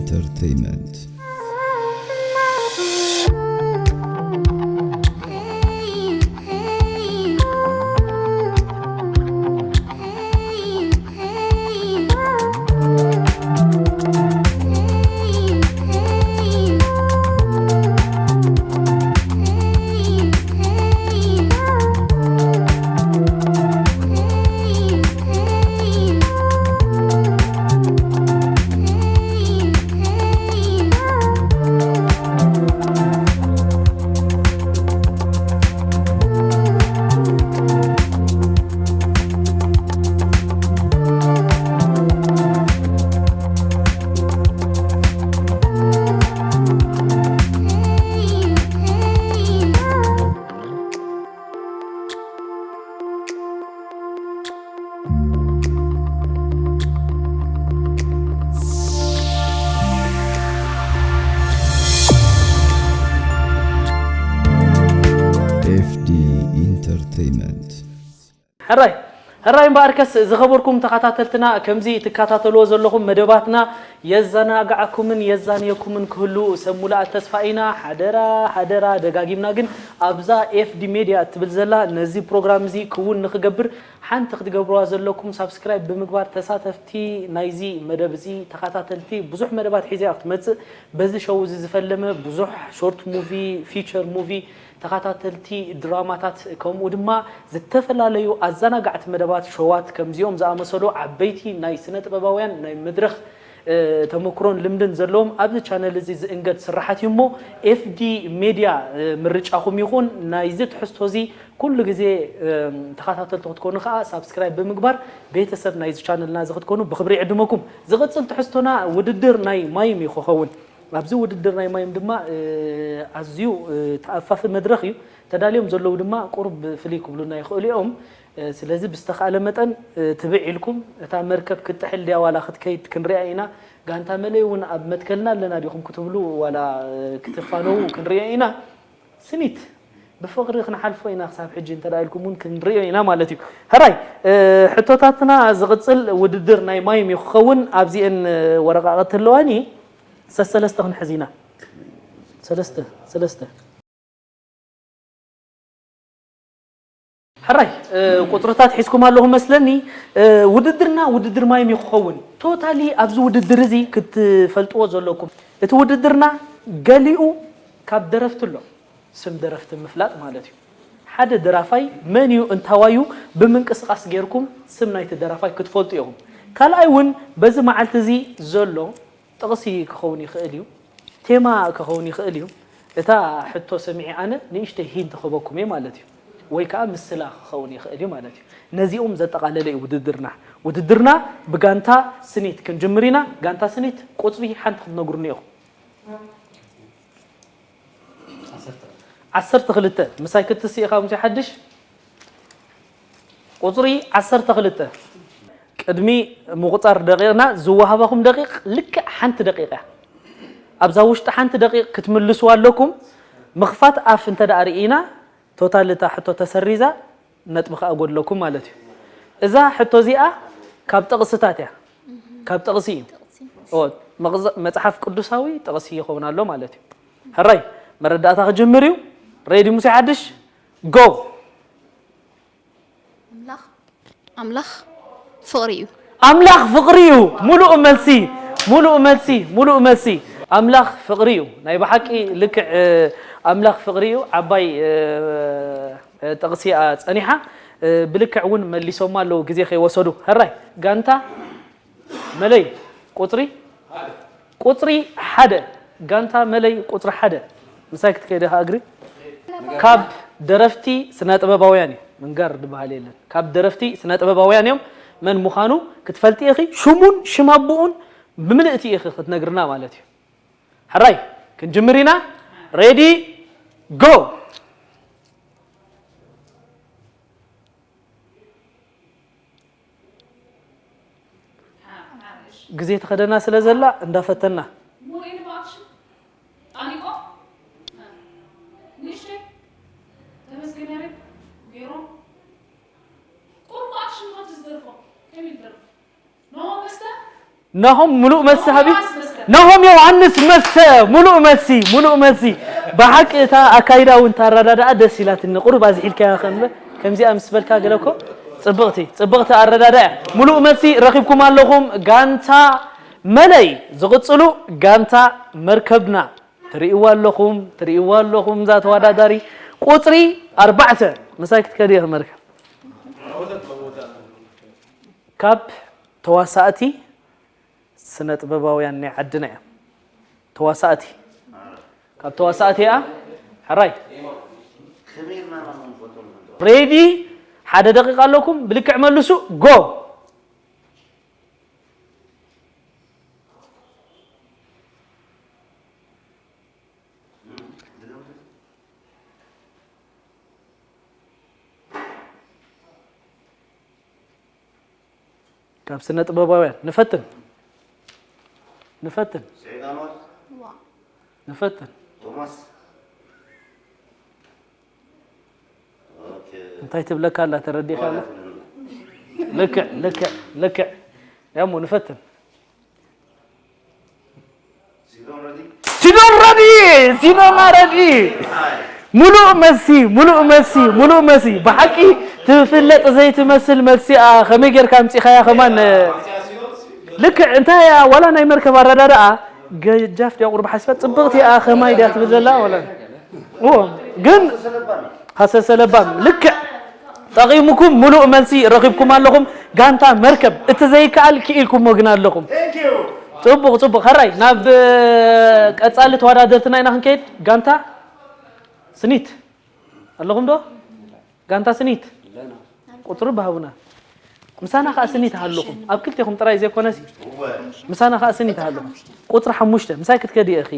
ኢንተርተይመንት። ኤፍዲ ኢንተርተይመንት። ሕራይ፣ ሕራይ እምበኣርከስ ዝኸበርኩም ተኸታተልትና፣ ከምዚ ትከታተልዎ ዘለኹም መደባትና የዘናግዓኩምን የዛንየኩምን ክህሉ ሰብ ሙሉኣት ተስፋ ኢና። ሓደራ፣ ሓደራ፣ ደጋጊምና ግን ኣብዛ ኤፍዲ ሜድያ እትብል ዘላ ነዚ ፕሮግራም እዚ ክውን ንኽገብር ሓንቲ ክትገብርዋ ዘለኩም ሳብስክራይብ ብምግባር ተሳተፍቲ ናይዚ መደብ እዚ ተኸታተልቲ ብዙሕ መደባት ሒዛ እያ ክትመጽእ። በዚ ሸው እዚ ዝፈለመ ብዙሕ ሾርት ሙቪ፣ ፊቸር ሙቪ፣ ተኸታተልቲ ድራማታት ከምኡ ድማ ዝተፈላለዩ ኣዘናጋዕቲ መደባት ሸዋት ከምዚኦም ዝኣመሰሉ ዓበይቲ ናይ ስነ ጥበባውያን ናይ መድረኽ እ፣ ተመክሮን ልምድን ዘለዎም ኣብዚ ቻነል እዚ ዝእንገድ ስራሓት እዩ እሞ ኤፍዲ ሜድያ እ፣ ምርጫኹም ይኹን። ናይዚ ትሕዝቶ እዚ ኩሉ ግዜ እ፣ ተኸታተልቲ ክትኮኑ ከዓ ሳብስክራይብ ብምግባር ቤተሰብ ናይዚ ቻነልና እዚ ክትኮኑ ብክብሪ ይዕድመኩም። ዝቕፅል ትሕዝቶና ውድድር ናይ ማይም እዩ ክኸውን። ኣብዚ ውድድር ናይ ማይም ድማ እ፣ ኣዝዩ እ፣ ተኣፋፊ መድረኽ እዩ። ተዳልዮም ዘለዉ ድማ ቁሩብ ፍልይ ክብሉና ይኽእሉ እዮም። እ፣ ስለዚ ብዝተኻእለ መጠን እ፣ ትብዕ ኢልኩም እታ መርከብ ክትጥሕል ድያ ዋላ ክትከይድ ክንሪኣ ኢና። ጋንታ መለይ እውን ኣብ መትከልና ኣለና ዲኹም ክትብሉ ዋላ እ፣ ክትፋነዉ ክንሪኦ ኢና። ስኒት ብፍቕሪ ክንሓልፎ ኢና ክሳብ ሕጂ እንተ ደኣ ኢልኩም እውን ክንሪኦ ኢና ማለት እዩ። ሕራይ እ፣ ሕቶታትና ዝቕጽል ውድድር ናይ ማይም እዩ ክኸውን። ኣብዚአን እ፣ ወረቓቕቲ ኣለዋኒ ሰሰለስተ ክንሕዝ ኢና። ሰለስተ ሰለስተ። ሕራይ እ፣ ቁፅርታት ሒዝኩም ኣለኹም መስለኒ። እ፣ ውድድርና ውድድር ማይም እዩ ክኸውን። ቶታሊ ኣብዚ ውድድር እዚ ክትፈልጥዎ ዘለኩም እቲ ውድድርና ገሊኡ ካብ ደረፍቲ ኣሎ። ስም ደረፍቲ ምፍላጥ ማለት እዩ። ሓደ ደራፋይ መን እዩ እንታዋዩ ብምንቅስቃስ ጌርኩም ስም ናይቲ ደራፋይ ክትፈልጡ ኢኹም። ካልኣይ እውን በዚ መዓልቲ እዚ ዘሎ ጥቕሲ ክኸውን ይኽእል እዩ፣ ቴማ ክኸውን ይኽእል እዩ። እታ ሕቶ ሰሚዐ ኣነ ንእሽተይ ሂንት ክህበኩም እየ ማለት እዩ። ወይ ከዓ ምስላ ክኸውን ይኽእል እዩ ማለት እዩ። ነዚኦም ዘጠቓለለ እዩ ውድድርና። ውድድርና ብጋንታ ስኒት ክንጅምር ኢና። ጋንታ ስኒት ቁፅሪ ሓንቲ ክትነግሩኒ ኢኹም። ዓሰርተ ክልተ ምሳይ ክትስእ ኢኻ ሙሴ ሓድሽ። ቁፅሪ ዓሰርተ ክልተ። ቅድሚ ምቑፃር ደቂቕና ዝወሃበኹም ደቂቕ ልክዕ ሓንቲ ደቂቕ እያ። ኣብዛ ውሽጢ ሓንቲ ደቂቕ ክትምልስዋ ኣለኩም። ምኽፋት ኣፍ እንተ ደኣ ርኢና ቶታል እታ ሕቶ ተሰሪዛ ነጥቢ ከኣ ጎድለኩም ማለት እዩ። እዛ ሕቶ እዚኣ ካብ ጥቕስታት እያ። ካብ ጥቕሲ እዩ። ኦ፣ መቕዘ-፣ መጽሓፍ ቅዱሳዊ ጥቕሲ ይኸውን ኣሎ ማለት እዩ። ሕራይ መረዳእታ ክጅምር እዩ። ሬዲ ሙሴ ሓድሽ? ጎ። ኣምላኽ ኣምላኽ ፍቕሪ እዩ። ኣምላኽ ፍቕሪ እዩ። ሙሉእ መልሲ፣ ሙሉእ መልሲ፣ ሙሉእ መልሲ። ኣምላኽ ፍቕሪ እዩ። ናይ ብሓቂ ልክዕ እ፣ ኣምላኽ ፍቕሪ እዩ። ዓባይ እ፣ እ፣ ጥቕሲ እያ ጸኒሓ እ፣ ብልክዕ እውን መሊሶማ ኣለዉ ግዜ ከይወሰዱ። ሕራይ ጋንታ መለይ ቁጽሪ ቁጽሪ ሓደ። ጋንታ መለይ ቁጽሪ ሓደ። ምሳይ ክትከይደ ከኣ እግሪ። ካብ ደረፍቲ ስነ ጥበባውያን እዩ። ምንጋር ዝበሃል የለን። ካብ ደረፍቲ ስነ ጥበባውያን እዮም። መን ምዃኑ ክትፈልጢ ኢኺ። ሽሙን ሽም ኣቦኡን ብምልእቲ ኢኺ ክትነግርና ማለት እዩ። ሕራይ ክንጅምር ኢና። ሬዲ ጎ። ግዜ ትኸደና ስለ ዘላ እንዳፈተና። ሙሉእ ኢሉ ብኣክሽን ኣሊቆ ንእሽተይ ተመስገን ያሬድ ሜሮን ቁሩብ ብኣክሽን ካብቲ ዝደርፎ ከመይ ዝደርፍ ናሆም መስተ ናሆም ሙሉእ መስተ ሃቢ። ዮናስ መስተ። ናሆም ዮሃንስ መሰ። ሙሉእ መልሲ፣ ሙሉእ መልሲ። ብሓቂ እታ ኣካይዳ እውን ታረዳድኣ ደስ ኢላትኒ። ቁሩብ ኣዝሒልካያ ከም ከምዚኣ ምስ በልካ ገለ እኮ ጽብቕቲ ጽብቕቲ ኣረዳድኣ እያ። ሙሉእ መልሲ ረኺብኩም ኣለኹም። ጋንታ መለይ ዝቕጽሉ ጋንታ መርከብና ትርእይዋ ኣለኹም፣ ትርእይዋ ኣለኹም። እዛ ተወዳዳሪ ቁጽሪ ኣርባዕተ ምሳይ ክትከዲ ኢኺ መርከብ። ካብ ተዋሳእቲ ስነ ጥበባውያን ናይ ዓድና እያ። ተዋሳእቲ ካብ ተዋሳእቲ እያ። ሕራይ ሬዲ። ሓደ ደቂቃ ኣለኩም፣ ብልክዕ መልሱ። ጎ። ካብ ስነ ጥበባውያን ንፈትን ንፈትን ንፈትን እንታይ ትብለካ ኣላ ተረዲኻ ኣላ። ልክዕ ልክዕ ልክዕ ያሞ ንፈትን። ሲዶን ረዲ። ሲዶና ረዲ። ሙሉእ መልሲ፣ ሙሉእ መልሲ፣ ሙሉእ መልሲ። ብሓቂ ትፍለጥ ዘይትመስል መልሲ እያ። ከመይ ጌርካ ኣምጺኻያ ከማን? ልክዕ እንታይ እያ ዋላ ናይ መርከብ ኣረዳድኣ ገጃፍ ድያ ቁርብ ሓሲባ ጽብቕቲ እያ ከማይ ድያ ትብል ዘላ ዋላ። ኦ ግን ሃሰሰ ለባም ልክዕ ጠቒሙኩም ሙሉእ መልሲ ረኺብኩም ኣለኹም። ጋንታ መርከብ እቲ ዘይከኣል ክኢልኩሞ ግን ኣለኹም። ጽቡቕ ጽቡቕ። ሕራይ ናብ ቀጻሊ ተወዳደርትና ኢና ክንከይድ። ጋንታ ስኒት ኣለኹም ዶ? ጋንታ ስኒት ቁጽሪ ብሃቡና። ምሳና ከኣ ስኒት ኣለኹም ኣብ ክልቴኹም ጥራይ ዘይኮነሲ ምሳና ከኣ ስኒት ኣለኹም። ቁጽሪ ሓሙሽተ ምሳይ ክትከዲ ኢኺ።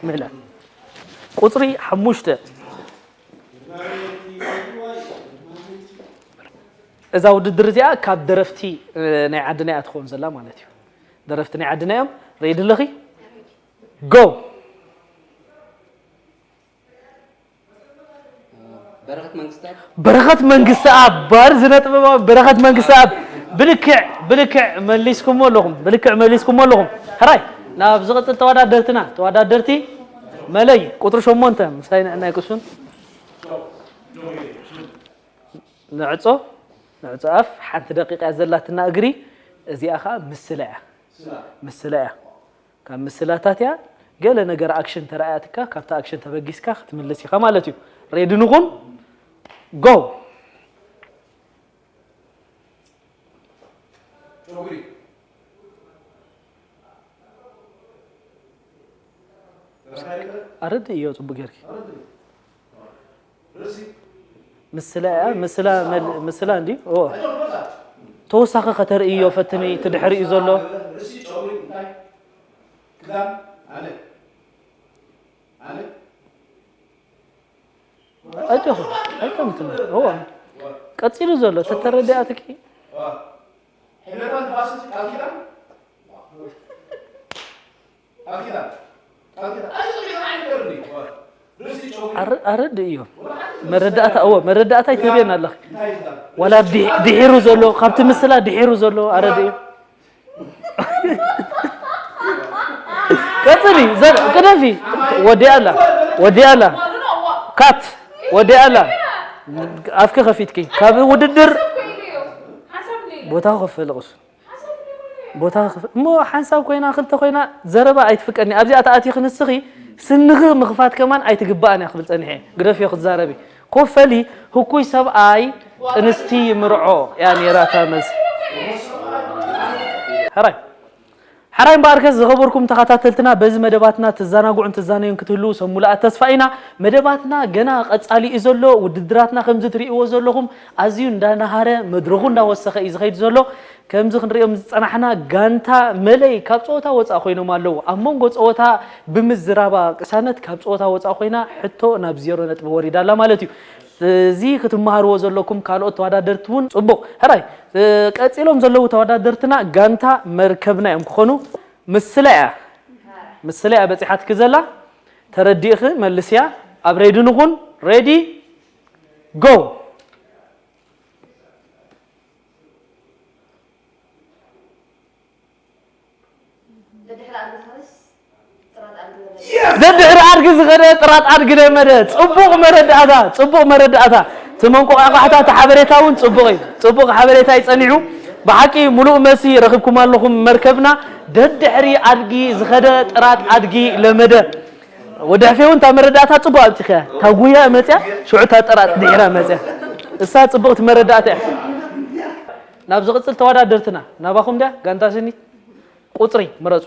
ምሕላ ቁጽሪ ሓሙሽተ እዛ ውድድር እዚኣ ካብ ደረፍቲ ናይ ዓድና እያ ትኸውን ዘላ ማለት እዩ። ደረፍቲ ናይ ዓድና እዮም። ሬዲ ኣለኺ? ጎ። በረኸት መንግስተኣብ ባር ዝነጥበባ በረኸት መንግስተኣብ ብልክዕ ብልክዕ መሊስኩሞ ኣለኹም። ብልክዕ መሊስኩሞ ኣለኹም። ሕራይ ናብ ዝቕጽል ተወዳደርትና ተወዳደርቲ መለይ ቁጥሪ ሸሞንተ ምሳይ ንዕናይ ቅሱን ንዕጾ ንዕጾ ኣፍ ሓንቲ ደቂቃ እያ ዘላትና እግሪ። እዚኣ ኸዓ ምስላ እያ ምስላ እያ። ካብ ምስላታት እያ። ገለ ነገር ኣክሽን ተራእያትካ ካብታ ኣክሽን ተበጊስካ ክትምልስ ኢኻ ማለት እዩ። ሬዲ ንኹን። ጎ። ኣረድእዮ ጽቡቅ ጌርኪ። ምስላ እያ ምስላ መል- ምስላ እንዲ ኦ ተወሳኺ ከተርእዮ ፈትኒ እቲ ድሕሪኡ ዘሎ ኣጆኹ ኣይከምትም ኦ ቀጺሉ ዘሎ ተተረዲኣትኪ ኣረድእ እዮ መረዳእታ እዎ መረዳእታ ይትህብየና ኣለኺ ዋላ ድሒሩ ዘሎ ካብቲ ምስላ ድሒሩ ዘሎ ኣረድእ እዩ ቀፅሊ ቅደፊ ወዲኣላ ወዲኣላ ካት ወዲኣላ ኣፍኪ ከፊትኪ ካብ ውድድር ቦታ ክፈለቑስ ቦታ ክፍ እሞ ሓንሳብ ኮይና ክልተ ኮይና ዘረባ ኣይትፍቀኒ ኣብዚኣ ተኣቲኺ ንስኺ ስንኺ ምኽፋት ከማን ኣይትግባእን እያ ክብል ጸኒሐ ግደፍዮ ክትዛረቢ ኮፈሊ ህኩይ ሰብኣይ ጥንስቲ ይምርዖ እያ ነይራ እታ መልሲ ሕራይ ሓራይ እምበኣርከስ ዝኸበርኩም ተኸታተልትና በዚ መደባትና ትዘናግዑን ትዛነዩን ክትህልዉ ሰብ ሙሉኣት ተስፋ ኢና። መደባትና ገና ቀጻሊ እዩ ዘሎ። ውድድራትና ከምዚ ትርእይዎ ዘለኹም ኣዝዩ እንዳናሃረ መድረኹ እንዳወሰኸ እዩ ዝኸይድ ዘሎ። ከምዚ ክንርእዮም ዝጸናሕና ጋንታ መለይ ካብ ጸወታ ወጻእ ኮይኖም ኣለዉ። ኣብ መንጎ ጸወታ ብምዝራባ ቅሳነት ካብ ጸወታ ወጻእ ኮይና ሕቶ ናብ ዜሮ ነጥቢ ወሪዳ ኣላ ማለት እዩ። እዚ ክትመሃርዎ ዘለኩም ካልኦት ተወዳደርቲ እውን ጽቡቕ። ሕራይ ቀጺሎም ዘለዉ ተወዳደርትና ጋንታ መርከብና እዮም ክኾኑ። ምስላ እያ ምስላ እያ በጺሓትኪ ዘላ ተረዲእኺ መልስያ። ኣብ ሬዲ ንኹን። ሬዲ ጎ። ደድሕሪ ኣልጋሳርስ ዝኸደ ጥራጥ ኣድጊ ለመደ። ጽቡቕ መረዳእታ፣ ጽቡቕ መረዳእታ። እቲ መንቆቃሕታ፣ እቲ ሓበሬታ እውን ጽቡቕ እዩ። ጽቡቕ ሓበሬታ እዩ ጸኒሑ። ብሓቂ ምሉእ መልሲ ረኺብኩም ኣለኹም። መርከብና ደድሕሪ ኣድጊ ዝኸደ ጥራጥ ኣድጊ ለመደ። ወዲ ሕፌ እውን እታ መረዳእታ ጽቡቕ ኣምጺእካ። እታ ጉያ መጽያ፣ ሽዑ እታ ጥራጥ ድሒራ መጽያ። እሳ ጽቡቕቲ መረዳእታ እያ። ናብ ዝቕጽል ተወዳደርትና፣ ናባኹም ድያ? ጋንታ ስኒት ቁጽሪ ምረጹ።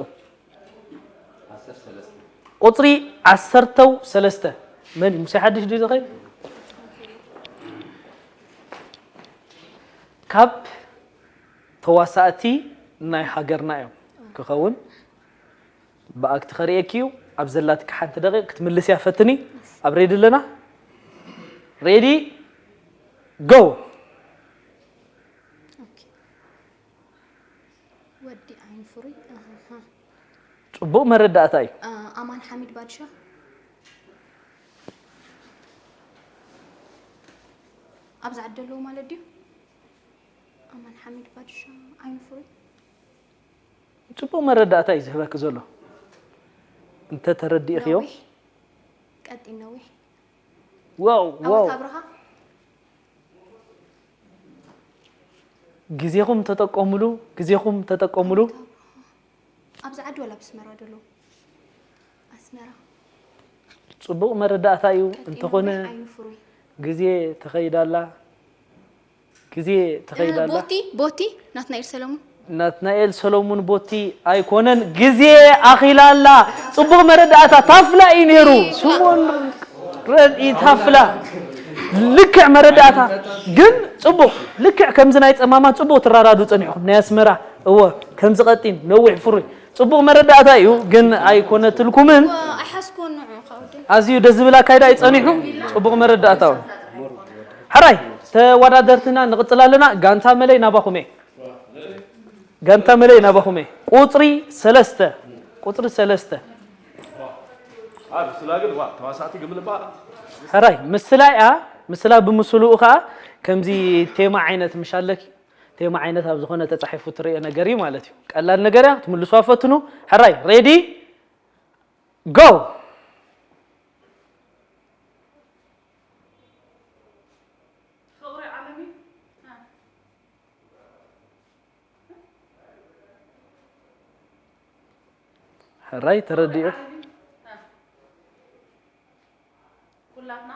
ቁጽሪ ዓሰርተው ሰለስተ። መን እዩ? ሙሴ ሓድሽ ድዩ ዝኸይድ? ካብ ተዋሳእቲ ናይ ሃገርና እዮም ክኸውን። ብኣክቲ ከርእየኪ እዩ። ኣብ ዘላትኪ ሓንቲ ደቂቕ ክትምልስያ ፈትኒ። ኣብ ሬዲ ኣለና? ሬዲ፣ ጎ። ኦኬ። ወዲ ዓይን ፍሩይ። ኣሃሃ። ጽቡቕ መረዳእታ እዩ። አ፣ ኣማን ሓሚድ ባድሻ። ኣብዚ ዓዲ ኣለዉ ማለት ድዩ? ኣማን ሓሚድ ባድሻ ዓይን ፍሩይ። ጽቡቕ መረዳእታ እዩ ዝህበኪ ዘሎ። እንተ ተረዲእኽዮ። ነዊሕ። ቀጢን ነዊሕ። ዋው፣ ዋው። ኣወት ኣብርሃ። ግዜኹም ተጠቀሙሉ፣ ግዜኹም ተጠቀሙሉ። ኣብዚ ዓዲ ወላ ኣብ ኣስመራ ደሎ? ኣስመራ። ጽቡቕ መረዳእታ እዩ። ቀጢን እንተኾነ ነዊሕ ዓይኑ ፍሩይ። ግዜ ተኸይዳላ፣ ግዜ ተኸይዳላ። ቦቲ፣ ቦቲ፣ ናትናኤል ሰለሙን። ናትናኤል ሰሎሙን ቦቲ ኣይኮነን፣ ግዜ ኣኺላላ። ጽቡቕ መረዳእታ። ታፍላ እዩ ነይሩ። ስሞን ረድኢ ታፍላ። ልክዕ መረዳእታ። ግን ጽቡቕ፣ ልክዕ ከምዚ ናይ ጸማማት ጽቡቕ ትራዳዱ ጸኒሕኩም። ናይ ኣስመራ፣ እወ፣ ከምዚ ቀጢን፣ ነዊሕ፣ ፍሩይ። ጽቡቕ መረዳእታ እዩ፣ ግን ኣይኮነትልኩምን። ኣይሓስኮን ንዑ ካብደ። ኣዝዩ ደስ ዝብል ኣካይዳ እዩ ጸኒሑ። ጽቡቕ መረዳእታ እውን። ሕራይ፣ ተወዳደርትና ንቕጽል ኣለና። ጋንታ መለይ ናባኹም እየ። ጋንታ መለይ ናባኹም እየ። ቁጽሪ ሰለስተ። ቁጽሪ ሰለስተ። ኣብ ምስላ ግን ዋ ተዋሳእቲ ግምልባ ሕራይ፣ ምስላ እያ። ምስላ ብምስልኡ ኸኣ ከምዚ ቴማ ዓይነት ምሽ ኣለኪ። ቴማ ዓይነት ኣብ ዝኾነ ተጻሒፉ ትርእዮ ነገር እዩ ማለት እዩ። ቀላል ነገር እያ። ትምልሷ ፈትኑ። ሕራይ፣ ሬዲ፣ ጎ። ፍቕሪ ዓለሚ ሕራይ፣ ተረድዮ። ኩላትና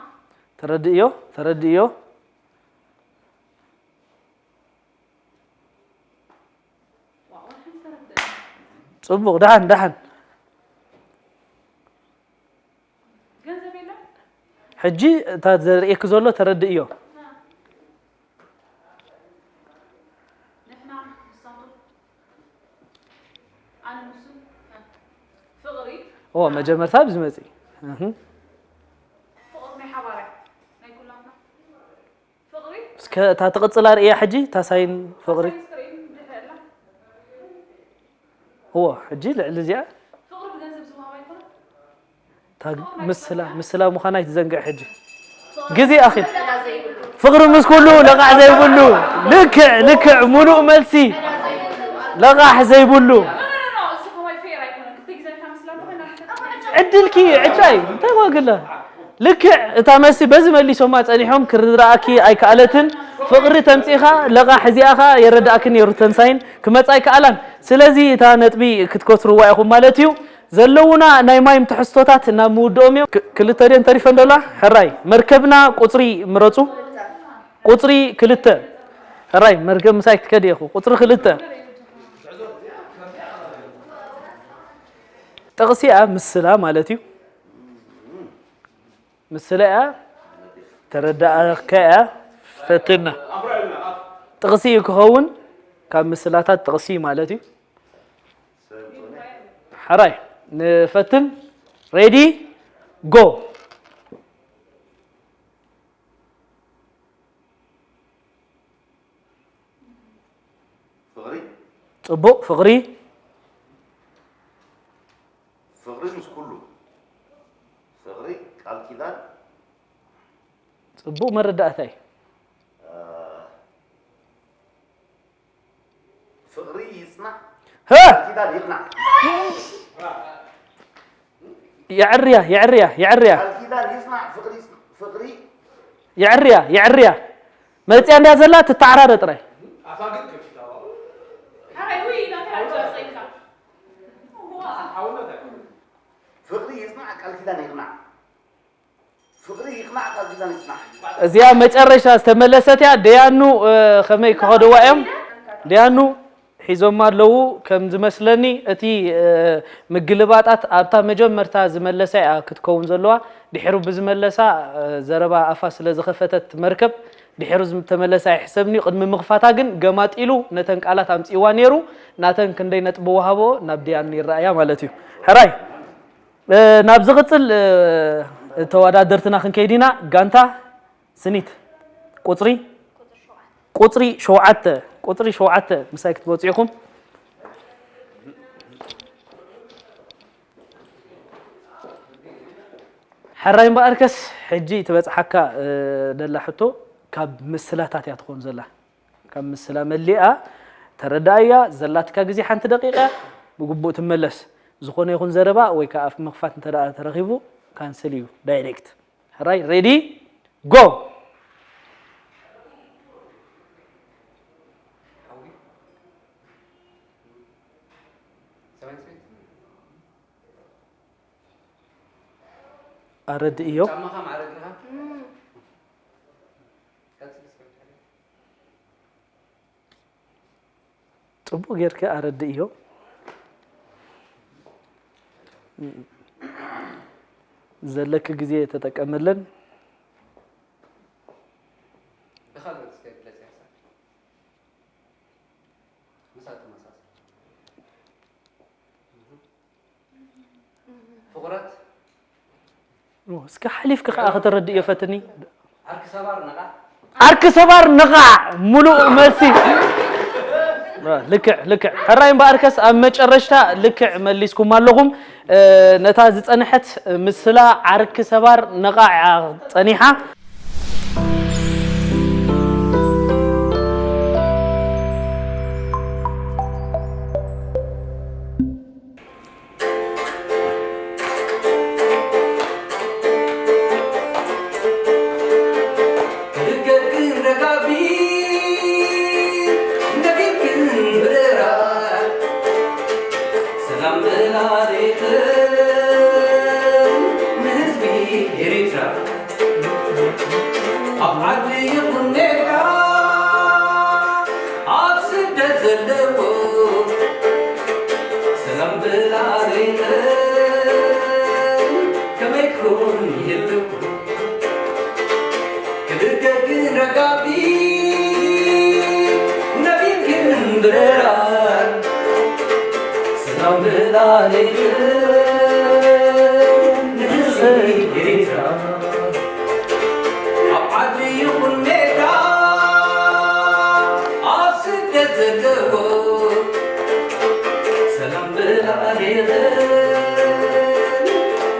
ተረድዮ። ተረድዮ። ጽቡቕ፣ ደሓን፣ ደሓን። ገንዘብ የለን። ሕጂ እታ ዘርእየኪ ዘሎ ተረድእዮ። ንሕና ንሳቶም ኣነ ንሱ ፍቕሪ ኦ፣ መጀመርታ ኣብዚ መጺ። እህ። ፍቕሪ ናይ ሓባርያ ናይ ኩላትና ፍቕሪ እስከ እታ ትቕጽላ ርእያ ሕጂ፣ እታ ሳይን ፍቕሪ። ሳይንስ ፍቕሪ ድሕሪ ኣላ እዎ፣ ሕጂ ልዕሊ እዚኣ ፍቕሪ ብገንዘብ ዝወሃብ ኣይኮነን። እታ ምስላ፣ ምስላ ምዃና ኣይትዘንግዕ ሕጂ። ግዜ ኣኺል። ፍቕሪ ምስ ኩሉ ለቓሕ ዘይብሉ። ልክዕ፣ ልክዕ፣ ሙሉእ መልሲ። ለቓሕ ዘይብሉ። እዚ ከማይ ፌር ኣይኮነን። ክልተ ግዜ ኢልካ ምስላ ኣለኻ፣ ናብ ክልተ ዕድልኪ፣ ዕጫይ፣ እንታይ ዋግላ? ልክዕ፣ እታ መልሲ በዚ መሊሶማ ጸኒሖም፣ ክርድኣኪ ኣይከኣለትን። ፍቕሪ ተምጺኻ፣ ለቓሕ እዚኣኻ የረድኣኪ ነይሩ፣ ተንሳይን ክመጻ ኣይከኣላን። ስለዚ እታ ነጥቢ ክትከስርዋ ኢኹም ማለት እዩ። ዘለዉና ናይ ማይም ትሕዝቶታት ናብ ምውድኦም እዮም። ክ-፣ ክልተ ድየን ተሪፈን ደላ? ሕራይ፣ መርከብና ቁጽሪ ምረጹ። ቁጽሪ ክልተ። ሕራይ፣ መርከብ ምሳይ ክትከድ ኢኹ። ቁጽሪ ክልተ። ጥቕሲ እያ፣ ምስላ ማለት እዩ። ምስላ እያ፣ ተረዳእካ እያ፣ ፈትና። ጥቕሲ እዩ ክኸውን፣ ካብ ምስላታት ጥቕሲ ማለት እዩ። ሕራይ፣ ንፈትን። ሬዲ፣ ጎ። ፍቕሪ ጽቡቕ፣ ፍቕሪ። ፍቕሪ ምስ ኩሉ ፍቕሪ ቃል ኪዳን ጽቡቕ መረዳእታ እዩ። ፍቕሪ ይጽናዕ ሀ! ቃል ኪዳን ይቕናዕ። የዕርያ የዕርያ የዕርያ ቃል ኪዳን ይጽናዕ ፍቅሪ ፍቅሪ የዕርያ የዕርያ መጽያ እንዳ ዘላ ትተዓራረ ጥራይ። ፍቅሪ ይጽናዕ ቃል ኪዳን ይጽናዕ ፍቅሪ ይጽናዕ ቃል ኪዳን ይጽናዕ። እዚኣ መጨረሻ ዝተመለሰት እያ። ደያኑ እ፣ ከመይ ክኸድዋ እዮም? ደያኑ ሒዞማ ኣለዉ ከም ዝመስለኒ። እቲ እ፣ ምግልባጣት ኣብታ መጀመርታ ዝመለሳ እያ ክትከውን ዘለዋ። ድሕሩ ብዝመለሳ እ፣ ዘረባ ኣፋ ስለ ዝኸፈተት መርከብ ድሕሩ ዝተመለሳ ይሕሰብኒ። ቅድሚ ምኽፋታ ግን ገማጢሉ ነተን ቃላት ኣምጽእዋ ነይሩ። ናተን ክንደይ ነጥቢ ወሃቦ ናብ ደያኑ ይረኣያ ማለት እዩ። ሕራይ እ፣ ናብ ዝቕጽል እ፣ ተወዳደርትና ክንከይድ ኢና። ጋንታ ስኒት ቁጽሪ ቁጽሪ ሸውዓተ ቁጽሪ ሸውዓተ ምሳይ ክትመጹ ኢኹም። ሕራይ እምበኣርከስ ሕጂ ትበጽሓካ እ፣ ደላ ሕቶ ካብ ምስላታት እያ ትኾን ዘላ። ካብ ምስላ መሊኣ ተረዳእያ ዘላትካ ግዜ ሓንቲ ደቂቃ ብግቡእ ትመለስ። ዝኾነ ይኹን ዘረባ ወይ ከዓ ኣፍ ምኽፋት እንተ ደኣ ተረኺቡ ካንስል እዩ ዳይሬክት። ሕራይ ሬዲ ጎ። ኣረድእዮ። ጽቡቕ ጌርካ ኣረድእዮ። ዘለኪ ግዜ ተጠቀመለን። ፍቑራት እስከ ሓሊፍኪ ከኣ ከተረድእዮ ፈትኒ። ዓርኪ ሰባር ነቓዕ ዓርኪ ሰባር ነቓዕ። ሙሉእ መልሲ። ልክዕ ልክዕ። ሕራይ እምበኣርከስ ኣብ መጨረሽታ ልክዕ መሊስኩም ኣለኹም። ነታ ዝጸንሐት ምስላ ዓርኪ ሰባር ነቓዕ እያ ጸኒሓ። ኣብ ዓዲ ይኹን ሜዳ ኣብ ስደት ዘለዎ ሰላም ብላለይተን ከመይ ክኾን ይህልው ክልተ ግን ረጋቢ ነቢብ ግን ብረራር ሰላም ብላለይተን ንህዝቢ ኤሪትራ ኣብ ዓዲ ይኹን ሜዳ ኣብ ስደት ዘለዎ ሰላም ብላዕሌኽን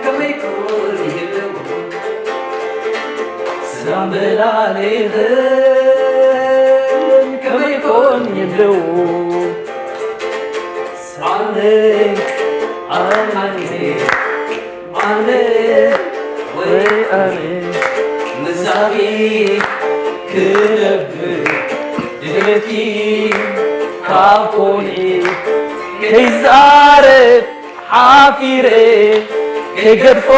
ከመይ ኮን ይህልው ሰላም ብላዕሌኽን ከመይ ኮን ይህልው ኣነ ኣነ ኣነ ወይ ኣነ ምሳኺ ክነብር ድሌትኪ ካብ ኮንዒ ከይዛረብ ሓፊረ ከይገድፎ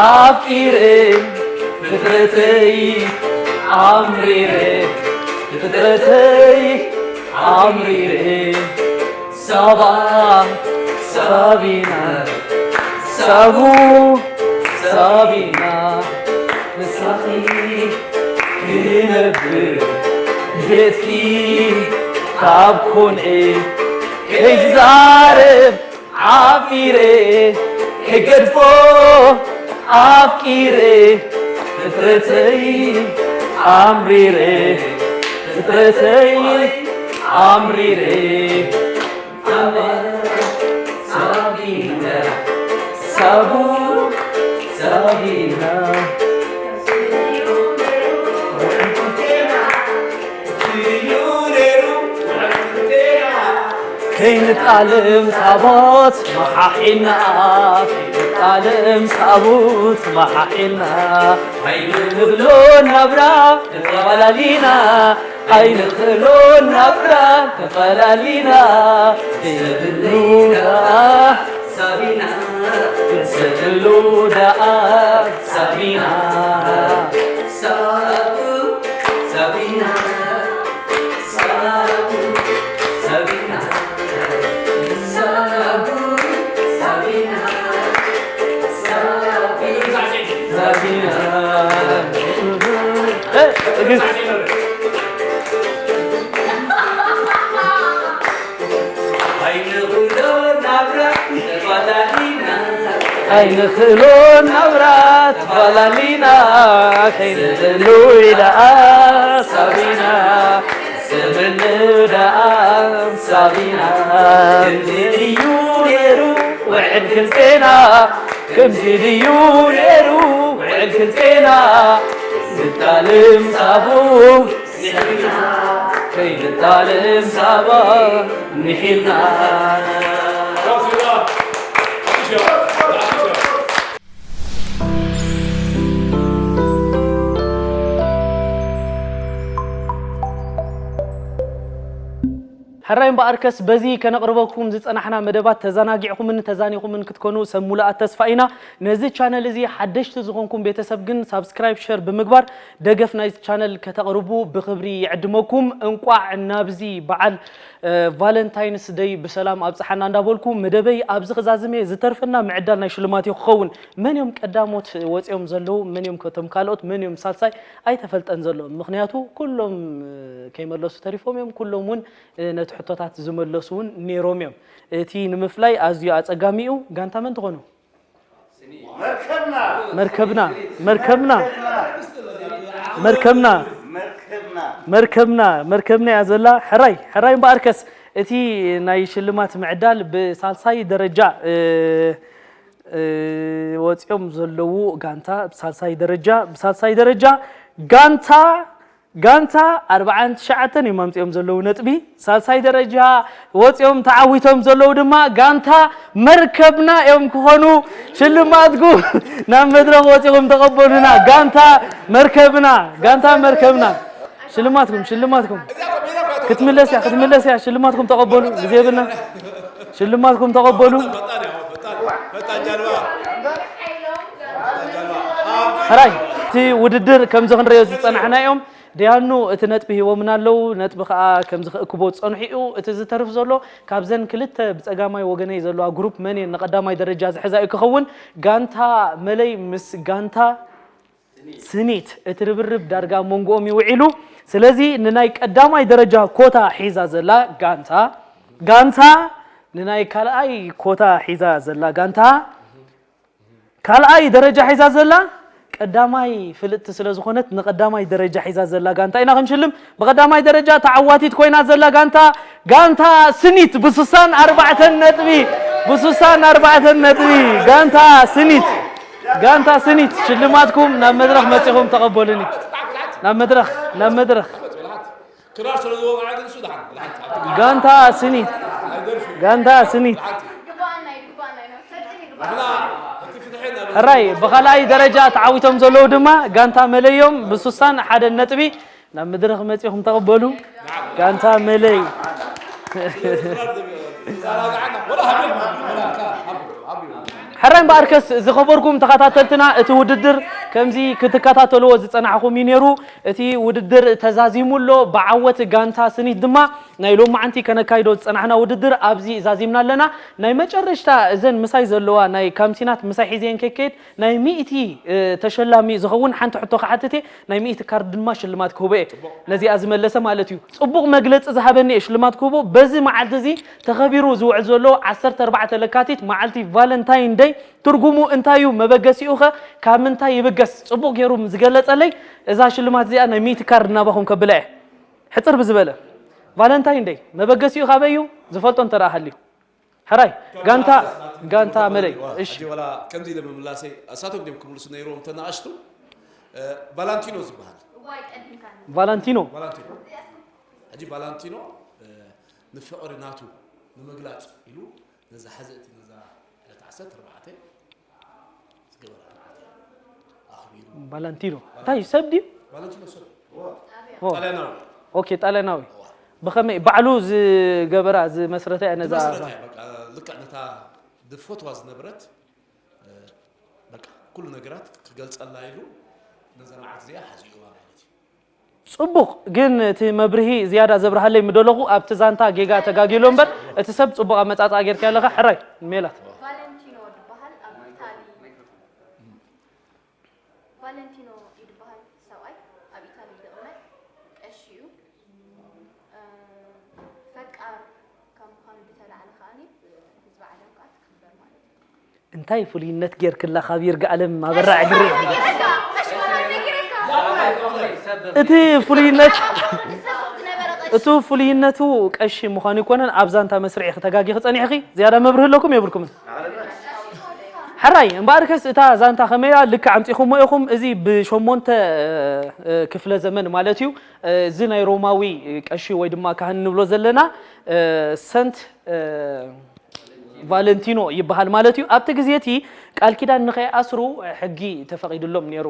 ኣፍቂረ ፍጥረተይ ኣምሪረ ፍጥረተይ ኣምሪረ ሳባ ሳቢና ሳቡ ሳቢና ምሳኺ ክነብር ድሌትኪ ካብ ኮንኤ ከይዛረብ ሓፊረ ከይገድፎ ኣፍቂረ ፍጥረተይ ኣምሪረ ፍጥረተይ ኣምሪረ ኣመ ሳቢና ሳቡ ሳቢና ከይንጣልም ታቦት መሓሒና ዓለም ሳቡ ተመሓሒልና ኣይንብሎ ናብራ ተፈላለና ኣይንኽእሎ ናብራ ተፈላለና ዘይብሉ ደኣ ሳቢና ዘይብሉ ደኣ ሳቢና ሳቡ ሳቢና ሳቡ ሳቢና ሳቡ ሳቢና ሳቢና ሳቢና ኣይንኽእሎ ናብራ ተፋላሊና ኣይንኽእሎ ናብራ ተፋላሊና ከይንህሉ ኢላ ሳቢና ስምንዳ ሳቢና ከምዚ ድዩ ነይሩ ውዕል ክልቴና ከምዚ ድዩ ነይሩ ውዕል ክልቴና ንጣልም ሳቡ ንሕና ከይንጣልም ሳባ ንሒና ሕራይ እምበኣርከስ በዚ ከነቕርበኩም ዝጸናሕና መደባት ተዘናጊዕኩምን ተዛኒኹምን ክትኮኑ ሰብ ሙሉኣት ተስፋ ኢና። ነዚ ቻነል እዚ ሓደሽቲ ዝኾንኩም ቤተሰብ ግን ሳብስክራይብ፣ ሸር ብምግባር ደገፍ ናይዚ ቻነል ከተቕርቡ ብኽብሪ ይዕድመኩም። እንቋዕ ናብዚ በዓል ቫለንታይንስ ደይ ብሰላም ኣብጽሓና እንዳበልኩ መደበይ ኣብዚ ክዛዝም እየ። ዝተርፈና ምዕዳል ናይ ሽልማት እዩ ክኸውን። መን እዮም ቀዳሞት ወጺኦም ዘለዉ፣ መን እዮም ከቶም ካልኦት፣ መን እዮም ሳልሳይ ኣይተፈልጠን ዘሎ። ምኽንያቱ ኩሎም ከይመለሱ ተሪፎም እዮም። ኩሎም እውን ነቲ ሕቶታት ዝመለሱ እውን ነይሮም እዮም። እቲ ንምፍላይ ኣዝዩ ኣጸጋሚ እዩ። ጋንታ መን ትኾኑ? መርከብና መርከብና መርከብና መርከብና መርከብና እያ ዘላ። ሕራይ ሕራይ እምበኣርከስ እቲ ናይ ሽልማት ምዕዳል ብሳልሳይ ደረጃ እ፣ እ፣ ወፂኦም ዘለዉ ጋንታ ብሳልሳይ ደረጃ ብሳልሳይ ደረጃ ጋንታ ጋንታ ኣርባዓን ትሽዓተን እዮም ኣምፂኦም ዘለዉ ነጥቢ። ሳልሳይ ደረጃ ወፂኦም ተዓዊቶም ዘለዉ ድማ ጋንታ መርከብና እዮም ክኾኑ። ሽልማትኩም ናብ መድረኽ ወፂኹም ተቐበሉና። ጋንታ መርከብና ጋንታ መርከብና ሽልማትኩም ሽልማትኩም ክትምለስ እያ ክትምለስ እያ። ሽልማትኩም ተቐበሉ። ግዜ የብልና። ሽልማትኩም ተቐበሉ። ሕራይ እቲ ውድድር ከምዚ ክንሪኦ ዝፀናሕናዮም ደያኑ እቲ ነጥቢ ሂቦምና ኣለዉ። ነጥቢ ከዓ ከምዚ ክእክቦ ዝፀንሑ እዩ። እቲ ዝተርፍ ዘሎ ካብዘን ክልተ ብፀጋማይ ወገነይ ዘለዋ ግሩፕ መን እየን ንቐዳማይ ደረጃ ዝሕዛ እዩ ክኸውን። ጋንታ መለይ ምስ ጋንታ ስኒት እቲ ርብርብ ዳርጋ ኣብ መንጎኦም እዩ ውዒሉ። ስለዚ ንናይ ቀዳማይ ደረጃ ኮታ ሒዛ ዘላ ጋንታ ጋንታ ንናይ ካልኣይ ኮታ ሒዛ ዘላ ጋንታ ካልኣይ ደረጃ ሒዛ ዘላ ቀዳማይ ፍልጥቲ ስለ ዝኾነት ንቀዳማይ ደረጃ ሒዛ ዘላ ጋንታ ኢና ክንሽልም። ብቀዳማይ ደረጃ ተዓዋቲት ኮይና ዘላ ጋንታ ጋንታ ስኒት ብስሳን ኣርባዕተን ነጥቢ ብስሳን ኣርባዕተን ነጥቢ ጋንታ ስኒት ጋንታ ስኒት ሽልማትኩም ናብ መድረኽ መጺኹም ተቐበሉኒ። ናብ መድረኽ ናብ መድረኽ ክራር ስለ ዝወቕዐ ግን እሱ ደሓን ደሓን። ጋንታ ስኒት ጋንታ ስኒት ሕራይ ብኻልኣይ ደረጃ ተዓዊቶም ዘለዉ ድማ ጋንታ መለዮም ብሱሳን ሓደ ነጥቢ ናብ መድረኽ መጺኹም ተቐበሉ። ጋንታ መለይ ሕራይ እምበኣርከስ ዝኸበርኩም ተኸታተልትና እቲ ውድድር ከምዚ ክትከታተልዎ ዝጸናሕኹም እዩ ነይሩ። እቲ ውድድር ተዛዚሙ ኣሎ። ብዓወት ጋንታ ስኒት ድማ ናይ ሎማዓንቲ ከነካይዶ ዝጸናሕና ውድድር ኣብዚ ዛዚምና ኣለና። ናይ መጨረሽታ እዘን ምሳይ ዘለዋ ናይ ካምሲናት ምሳይ ሒዘየን ከይከይድ ናይ ሚእቲ ተሸላሚ ዝኸውን ሓንቲ ሕቶ ክሓትት እየ። ናይ ሚእቲ ካርድ ድማ ሽልማት ክህቦ እየ። ነዚኣ ዝመለሰ ማለት እዩ። ጽቡቕ መግለጺ ዝሃበኒ እየ ሽልማት ክህቦ። በዚ መዓልቲ እዚ ተኸቢሩ ዝውዕል ዘሎ ዓሰርተ ኣርባዕተ ለካቲት መዓልቲ ቫለንታይን ደይ ትርጉሙ እንታይ እዩ? መበገሲኡ ኸ ካብ ምንታይ ይብገስ? ጽቡቕ ገይሩ ዝገለጸለይ እዛ ሽልማት እዚኣ ናይ ሚእቲ ካርድ ናባኹም ከብላ እየ። ሕጽር ብዝበለ ቫለንታይን ደይ መበገሲኡ ካበይ እዩ? ዝፈልጦ እንተ ደኣ ሃልዩ። ሕራይ ጋንታ ጋንታ መለይ። እሺ። ሕጂ ዋላ ከምዚ ኢለ ምምላሰይ እሳቶም ድዮም ክምልሱ ነይሮም እተን ኣሽቱ እ፣ ቫላንቲኖ ዝበሃል ቫላንቲኖ ቫላንቲኖ ሕጂ ቫላንቲኖ እ፣ ንፍቕሪ ናቱ ንምግላፅ ኢሉ ነዛ ሕዝእቲ ነዛ ዕለት ዓሰርተ ኣርባዕተ ቫለንቲኖ እንታይ ሰብ ድዩ? ቫለንቲኖ ሰብ ጣልያናዊ። ኦኬ፣ ጣልያናዊ። ብኸመይ ባዕሉ ዝገበራ ዝመስረታ እያ ነዛ? ዝመስረታ እያ። በቃ ልክዕ ነታ ዝፈትዋ ዝነበረት በቃ ኩሉ ነገራት ክገልጸላ ኢሉ ነዛ መዓልቲ እዚኣ ሓዚእዋ ማለት እዩ። ጽቡቕ። ግን እቲ መብርሂ ዝያዳ ዘብርሃለይ ምደለኹ ኣብቲ ዛንታ ጌጋ ተጋጊሎ እምበር እቲ ሰብ ጽቡቕ ኣመጻጽኣ ጌርካ ኣለኻ። ሕራይ ሜላት። ቫለንቲኖ ዝበሃል ኣብ ኢታሊ ቫለንቲኖ ይድበሃል ሰብኣይ ኣብ ኢታሊ ዝቕመጥ ቀሺ እዩ። ፈቃር ካብ ምዃኑ ብተላዕለ ከኣ ህዝቢ ዓለም ከኣ ትኽበር ማለት እዩ። እንታይ ፍሉይነት ጌርክላ ካብ ይርጋኣለም ኣበራ ዕግሪ እቲ ፍሉይነት እቲ ፍሉይነቱ ቀሺ ምዃኑ ይኮነን። ኣብ ዛንታ መስርዒ ክተጋጊ ክጸኒሕኺ ዝያዳ መብርህ ኣለኩም የብልኩምን። ሕራይ እምበኣርከስ እታ ዛንታ ከመያ ልክዕ ኣምጺኹሞ ኢኹም። እዚ ብሸሞንተ ክፍለ ዘመን ማለት እዩ። እዚ ናይ ሮማዊ ቀሺ ወይ ድማ ካህን ንብሎ ዘለና ሰንት ቫለንቲኖ ይበሃል ማለት እዩ። ኣብቲ ግዜ እቲ ቃል ኪዳን ንኸይኣስሩ ሕጊ ተፈቒድሎም ነይሩ።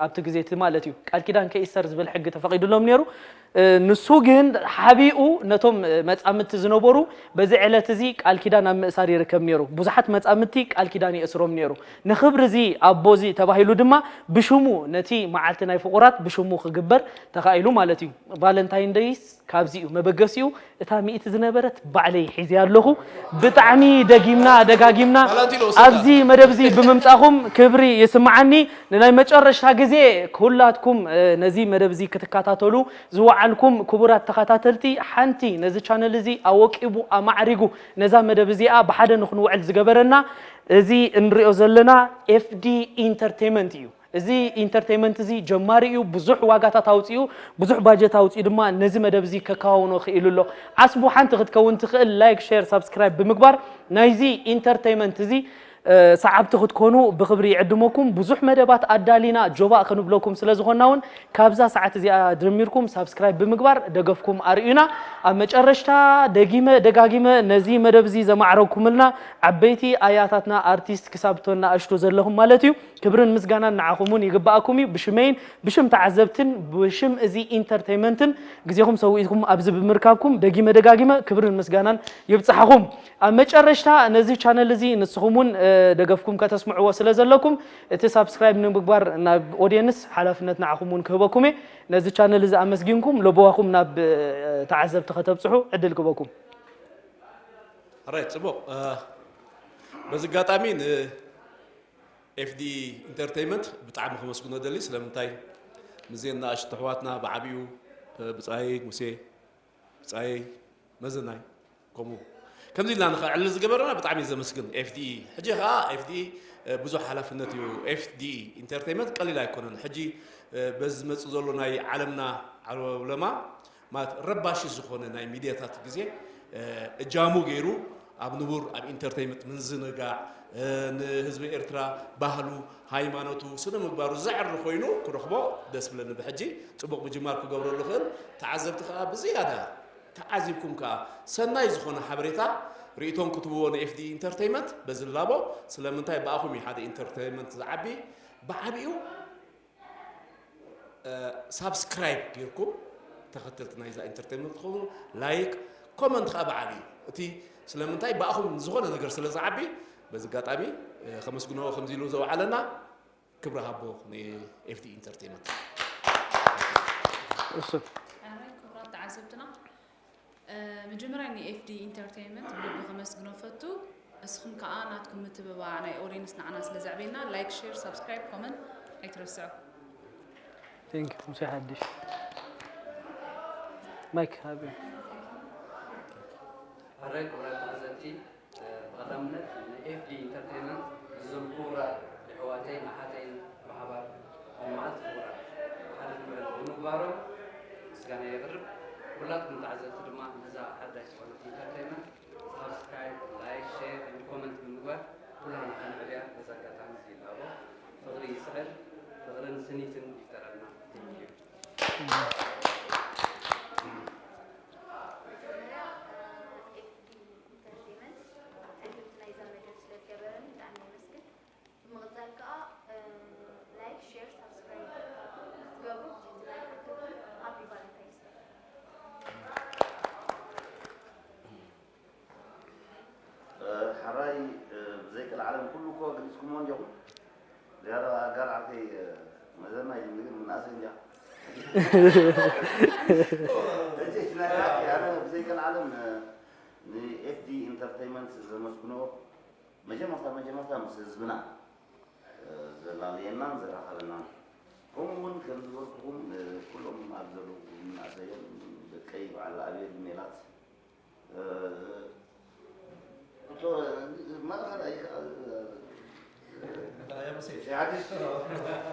ኣብቲ ግዜ እቲ ማለት እዩ ቃል ኪዳን ከይእሰር ዝብል ሕጊ ተፈቒድሎም ነይሩ። ንሱ ግን ሓቢኡ ነቶም መጻምድቲ ዝነበሩ በዚ ዕለት እዚ ቃል ኪዳን ኣብ ምእሳር ይርከብ ነይሩ። ብዙሓት መጻምድቲ ቃል ኪዳን የእስሮም ነይሩ። ንኽብሪ እዚ ኣቦ እዚ ተባሂሉ ድማ ብሽሙ ነቲ መዓልቲ ናይ ፍቑራት ብሽሙ ክግበር ተኻኢሉ ማለት እዩ። ቫለንታይን ደይስ ካብዚ እዩ መበገሲኡ። እታ ሚእቲ ዝነበረት ባዕለይ ሒዘያ ኣለኹ። ብጣዕሚ ደጊምና ደጋጊምና ቫለንቲኖ ውሰዳ። ኣብዚ መደብ እዚ ብምምጻኹም ክብሪ ይስምዓኒ። ንናይ መጨረሽታ ግዜ ኩላትኩም ነዚ መደብ እዚ ክትከታተሉ ዝወዓልኩም ክቡራት ተኸታተልቲ፣ ሓንቲ ነዚ ቻነል እዚ ኣወቂቡ ኣማዕሪጉ ነዛ መደብ እዚኣ ብሓደ ንክንውዕል ዝገበረና እዚ እንሪኦ ዘለና ኤፍዲ ኢንተርቴይመንት እዩ። እዚ ኢንተርቴይመንት እዚ ጀማሪ እዩ። ብዙሕ ዋጋታት ኣውፂኡ፣ ብዙሕ ባጀት ኣውፂኡ ድማ ነዚ መደብ እዚ ከከዋውኖ ክኢሉ ኣሎ። ዓስቡ ሓንቲ ክትከውን ትኽእል ላይክ፣ ሼር፣ ሳብስክራይብ ብምግባር ናይዚ ኢንተርቴይመንት እዚ ሰዓብቲ ክትኮኑ ብኽብሪ ይዕድመኩም። ብዙሕ መደባት ኣዳሊና ጆባእ ክንብለኩም ስለ ዝኾንና እውን ካብዛ ሰዓት እዚኣ ጀሚርኩም ሳብስክራይብ ብምግባር ደገፍኩም ኣርእዩና። ኣብ መጨረሽታ ደጊመ ደጋጊመ ነዚ መደብ እዚ ዘማዕረግኩምልና ዓበይቲ ኣያታትና ኣርቲስት ክሳብ እቶን ንኣሽቱ ዘለኹም ማለት እዩ ክብርን ምስጋናን ንዓኹም እውን ይግብኣኩም እዩ። ብሽመይን ብሽም ተዓዘብትን ብሽም እዚ ኢንተርቴይመንትን ግዜኹም ሰዊእኩም ኣብዚ ብምርካብኩም ደጊመ ደጋጊመ ክብርን ምስጋናን ይብጻሕኹም። ኣብ መጨረሽታ ነዚ ቻነል እዚ ንስኹም እውን ደገፍኩም ከተስምዕዎ ስለ ዘለኩም እቲ ሳብስክራይብ ንምግባር ናብ ኦድየንስ ሓላፍነት ንዓኹም እውን ክህበኩም እየ። ነዚ ቻነል እዚ ኣመስጊንኩም ለበዋኹም ናብ ተዓዘብቲ ከተብጽሑ ዕድል ክህበኩም። ሕራይ ጽቡቕ። በዚ ኣጋጣሚ ን ኤፍዲ ኢንተርቴይመንት ብጣዕሚ ከመስግኖ ደሊ። ስለምንታይ ምስዘን ንኣሽቱ ኣሕዋትና ብዓቢኡ ብጻየይ ሙሴ፣ ብጻየይ መዘናይ ከምኡ ከምዚ ኢልና ንኸዕልል ዝገበረና ብጣዕሚ ዘመስግን ኤፍዲ። ሕጂ ኸኣ ኤፍዲ ብዙሕ ሓላፍነት እዩ። ኤፍዲ ኢንተርቴይመንት ቀሊል ኣይኮነን። ሕጂ በዚ ዝመጽእ ዘሎ ናይ ዓለምና ዓለማ ማለት ረባሺ ዝኾነ ናይ ሚድያታት ግዜ እጃሙ ገይሩ ኣብ ንቡር ኣብ ኢንተርቴይመንት ምዝንጋዕ ንህዝቢ ኤርትራ ባህሉ ሃይማኖቱ ስነ ምግባሩ ዘዕሪ ኮይኑ ክረኽቦ ደስ ብለኒ። ብሕጂ ጽቡቕ ምጅማር ክገብረሉ ክእል ተዓዘብቲ ከኣ ብዝያዳ ተዓዚብኩም ከኣ ሰናይ ዝኾነ ሓበሬታ ርእይቶን ክትብዎ ንኤፍዲ ኢንተርቴይመንት በዚ ላቦ። ስለምንታይ ብኣኹም እዩ ሓደ ኢንተርቴይመንት ዝዓቢ። ብዓቢኡ ሳብስክራይብ ጌርኩም ተኸተልቲ ናይዛ ኢንተርቴይመንት ትኸውን ላይክ ኮመንት ከዓ ብዓቢ እዩ እቲ ስለምንታይ ብኣኹም ዝኾነ ነገር ስለ ዝዓቢ በዚ ኣጋጣሚ ከመስግኖ ከምዚ ኢሉ ዘውዓለና ክብሪ ሃቦ ንኤፍዲ ኢንተርቴይመንት። ክቡራት ተዓዘብትና መጀመርያ ን ኤፍዲ ኢንተርተይንመንት ብልቢ ከመስግኖ ፈቱ። እስኹም ከኣ ናትኩም ምትብባዕ ናይ ኦድየንስ ንዓና ስለ ዘዕብየና ላይክ፣ ሼር፣ ሳብስክራይብ፣ ኮመንት ኣይትረስዑ። Thank you ሙሴ ሓድሽ ማይክ ሃቢ። ሕራይ ክቡራት ተዓዘብቲ ብቐዳምነት ን ኤፍዲ ኢንተርተይንመንት እዞም ክቡራት የሕዋተይን ኣሓተይን ብሓባር ኣብ መዓልቲ ፍቑራት ሓደ ንውዕል ብምግባሮም ምስጋና የቕርብ። ኩላትኩም ተዓዘብቲ ድማ ነዛ ሓዳሽ ዝኾነት ኢንተርተይንመንት ሳብስክራይብ፣ ላይክ፣ ሼር and ኮመንት ብምግባር ኩላህና ከነዕብያ በዚ ኣጋጣሚ እዚ ይላቦ። ፍቕሪ ይስዕር፣ ፍቕርን ስኒትን ይፍጠረልና። Thank you። ኢንተርቴይመንት ዕድልቲ ናይዛ መደብ ስለ ዝገበረኒ ብጣዕሚ የመስግን። ብምቕጻል ከኣ ዲኹም? ዝያዳ ኣጋር ዓርከይ፣ መዘና እዩ ዝብል ግን ምንኣሰ እንጃ። ሕጂ ናይ ብሓቂ ኣነ ብዘይቀልዓለም ንኤፍዲ ኢንተርተይመንት ዘመስግኖ መጀመርታ መጀመርታ ምስ ህዝብና ዘላለየናን ዘራኸበናን፣ ከምኡ እውን ከም ዝበልኩኹም ኩሎም ኣብ ዘለዉ ምንኣሰዮም ደቀይ በዓል ኣብየል ሜላት፣ እቶ ማእኸል ኣይከኣል ሓድሽ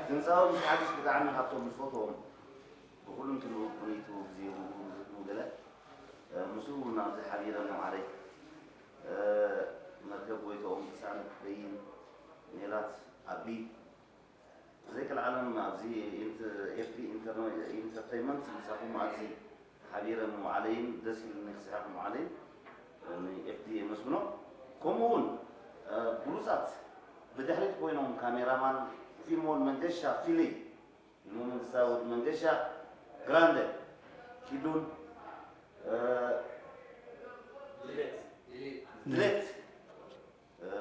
ድምፃዊ ምስ ሓድሽ ብጣዕሚ ካብቶም ዝፈትዎም ብኩሉ እንትንኡ ኩነይቱ ግዜ ይኹን ዝብሉ ገለ ምስኡ እውን ኣብዚ ሓቢረን ዓደይ መርከብ ጎይትኦም ቅሳነት በይን ሜላት ኣቢ ዘይከልዓለም ኣብዚ ኤፍዲ ኢንተርቴይንመንት ምሳኹም ኣብዚ ሓቢረ ምውዓለይን ደስ ኢሉኒ ክስዕር ምውዓለይን ንኤፍዲ የመስግኖ። ከምኡ እውን ብሉፃት ብድሕሪት ኮይኖም ካሜራማን ፊልሞን መንገሻ ፊሊ ፊልሞ መንግስታ ወዲ መንገሻ ግራንደ ኪዱን ድሌት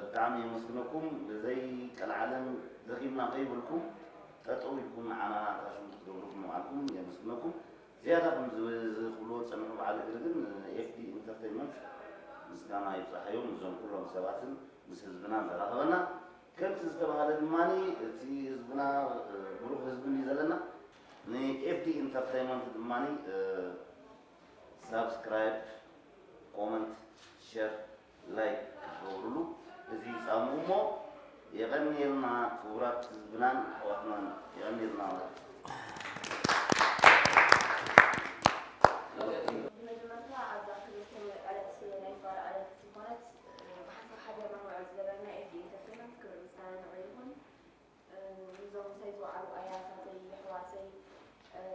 ብጣዕሚ የመስግነኩም። ብዘይ ቀልዓለም ደኺምና ከይብልኩም ጠጠው ኢልኩም ንዓና ታሽሙ ክትገብሩ ምውዓልኩም የመስግነኩም። ዝያዳ ከም ዝብልዎ ዝጸንሑ በዓል እግሪ ግን ኤፍዲ ኢንተርቴይንመንት ምስጋና ይብጻሓዮም። እዞም ኩሎም ሰባትን ምስ ህዝብናን ዘራኸበና ከምቲ ዝተባህለ ድማ እቲ ህዝብና ብሩኽ ህዝቢ እዩ ዘለና። ንኤፍዲ ኢንተርቴይንመንት ድማ ሳብስክራይብ፣ ኮመንት፣ ሸር፣ ላይክ ክትገብሩሉ እዚ ይጻምኡ እሞ የቐንየልና ክቡራት ህዝብናን ኣሕዋትናን የቐንየልና ማለት እዩ። ብመጀመርታ ኣብዛ ክብርቲ ዕለት ናይ ፍቕሪ ዕለት ዝኾነት ብሓንሳብ ሓቢርና ንውዕል ዝገበርና ኤፍዲ ኢንተርቴይንመንት ክብሪ ምስጋና ንዑ ይኹን። እዞም ምሳይ ዝወዓሉ ኣያታተይ፣ የሕዋተይ፣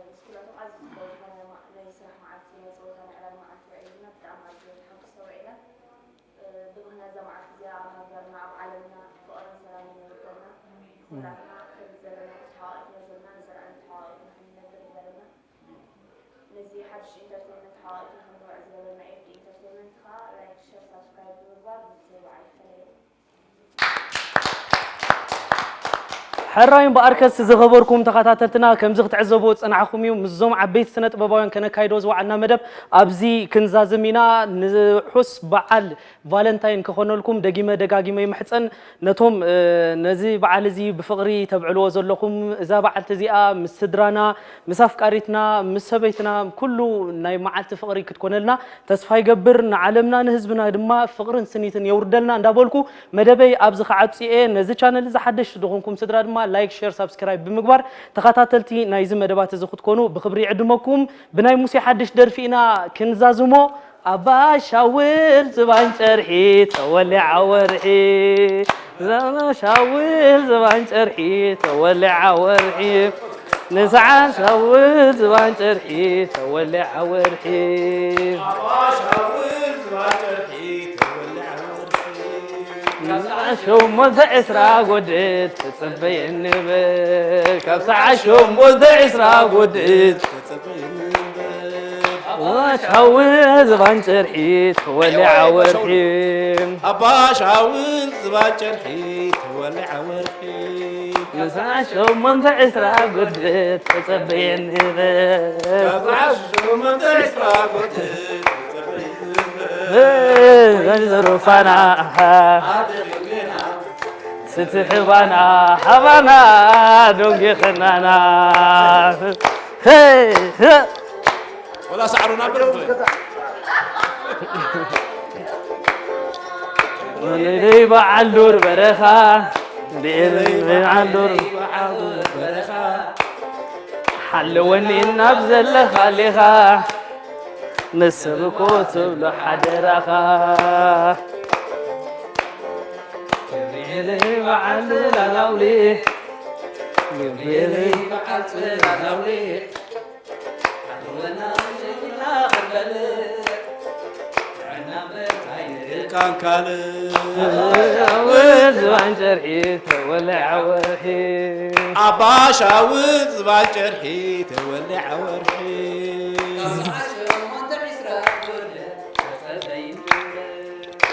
ምስ ኩላቶም ኣዝዩ ጽቡቕ ዝኾነ ናይ ስራሕ መዓልቲ፣ ናይ ጸወታ ምዕላል መዓልቲ ውዒልና ብጣዕሚ ኣዝየ ተሓጒሰ ውዒለ። ብምኽንያት እዛ መዓልቲ እዚኣ ኣብ ሃገርና፣ ኣብ ዓለምና ፍቕርን ሰላምን የውርደልና። ኩላትና ከምዚ ዘለና ተሓቋቒፍና ዘለና ንዘለኣለም ተሓቋቒፍና ክንነብር ይግበረና። ነዚ ሓድሽ ኢንተርቴይንመንት ተሓቋቒፍና ክንውዕል ዝገበረና ኤፍዲ ኢንተርቴይንመንት ከኣ ላይክ፣ ሸር፣ ሳብስክራይብ ብምግባር ምስዚ በዓል ይፈለየኩም። ሕራይ እምበኣርከስ ዝኸበርኩም ተኸታተልትና ከምዚ ክትዕዘብዎ ዝጸናሕኹም እዩ። ምስዞም ዓበይቲ ስነ ጥበባውያን ከነካይዶ ዝወዓልና መደብ ኣብዚ ክንዛዝም ኢና። ንርሑስ በዓል ቫለንታይን ክኾነልኩም ደጊመ ደጋጊመ ይምሕጸን። ነቶም ነዚ በዓል እዚ ብፍቕሪ ተብዕልዎ ዘለኹም እዛ በዓልቲ እዚኣ ምስ ስድራና ምስ ኣፍቃሪትና ምስ ሰበይትና ኩሉ ናይ መዓልቲ ፍቕሪ ክትኮነልና ተስፋ ይገብር። ንዓለምና ንህዝብና ድማ ፍቕርን ስኒትን የውርደልና እንዳበልኩ መደበይ ኣብዚ ክዓጹ እየ። ነዚ ቻነል እዚ ሓደሽቲ ዝኾንኩም ስድራ ድማ ላይክ፣ ሸር፣ ሳብስክራይብ ብምግባር ተኸታተልቲ ናይዚ መደባት እዚ ክትኮኑ ብኽብሪ ይዕድመኩም። ብናይ ሙሴ ሓድሽ ደርፊ ኢና ክንዛዝሞ። ኣባ ሻውል ዝባን ጨርሒ ተወሊዓ ወርሒ ዘመ ሻውል ዝባን ጨርሒ ተወሊዓ ወርሒ ንስዓ ሻውል ዝባን ጨርሒ ተወሊዓ ወርሒ ንስዓ ሸሞንተ ዕስራ ጎድል ተጸበየኒ በል ካብ ሰዓ ሸሞንተ ዕስራ ጎድል ኣባ ሻውል ዝባን ጨርሒ ተወሊዓ ወርሒ ኣባ ሻውል ዝባን ጨርሒ ተወሊዓ ወርሒ ንስዓ ሸሞንተ ዕስራ ጉድለት ተጸበየኒ በል ካብ ሰዓ ሸሞንተ ዕስራ ጎድለት ተጸበየኒ በል ዘንዘሩ ፋና ስትሕባና ሃባና ዶንጌ ኸናና ወላ ሳዕሩና ብረቡ ወለለይ በዓል ዱር በረኻ ልኤለይ በዓል ዱር ሓለወኒ ናብ ዘለኻ ሌኻ ንስብ እኮ ትብሎ ሓደራኻ ክብሪ በዓል ጽላላውሊ ክብሪ በዓል ጽላላውሊ ሓለወና ጀግና ክበል ጥዕና በርታይ ንልካን ካልእ ዝባን ጨርሒ ተወልዐ ወርሒ ኣባ ሻውል ዝባን ጨርሒ ተወልዐ ወርሒ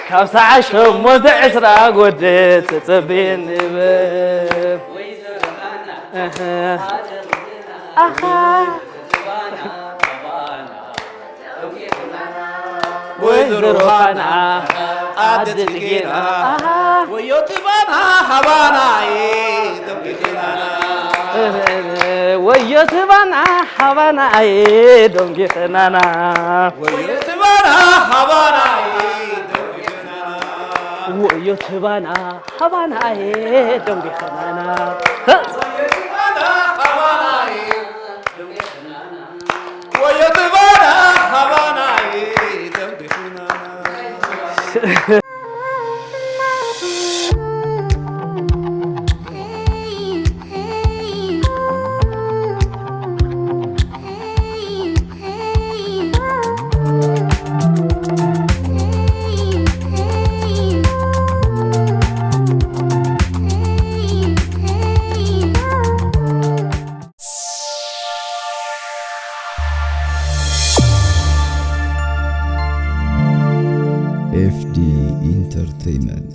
ካብ ሰዓት ሸሞንተ ዕስራ ጎደ ተጸበየኒ በል። እህ። ኣኻ። ወይዘሮ ሃና ኣደ ጽጌና። ኣሃ። ወዮ ትባና ሃባና፣ እ፣ ደንጊኽናና። ወዮ ትባና ሃባና፣ ኣየ ደንጊኽናና። ወዮ ትባና ሃባና፣ እ፣ ደንጊኽናና። ወዮ ትባና ሃባና፣ ኣየ ደንጊኽናና። ወዮ ትባና ሃባና፣ እ፣ ደንጊኽናና። ወዮ ትባና ሃባና፣ እ፣ ደንጊኽናና። ኤፍ ዲ ኢንተርተይመንት።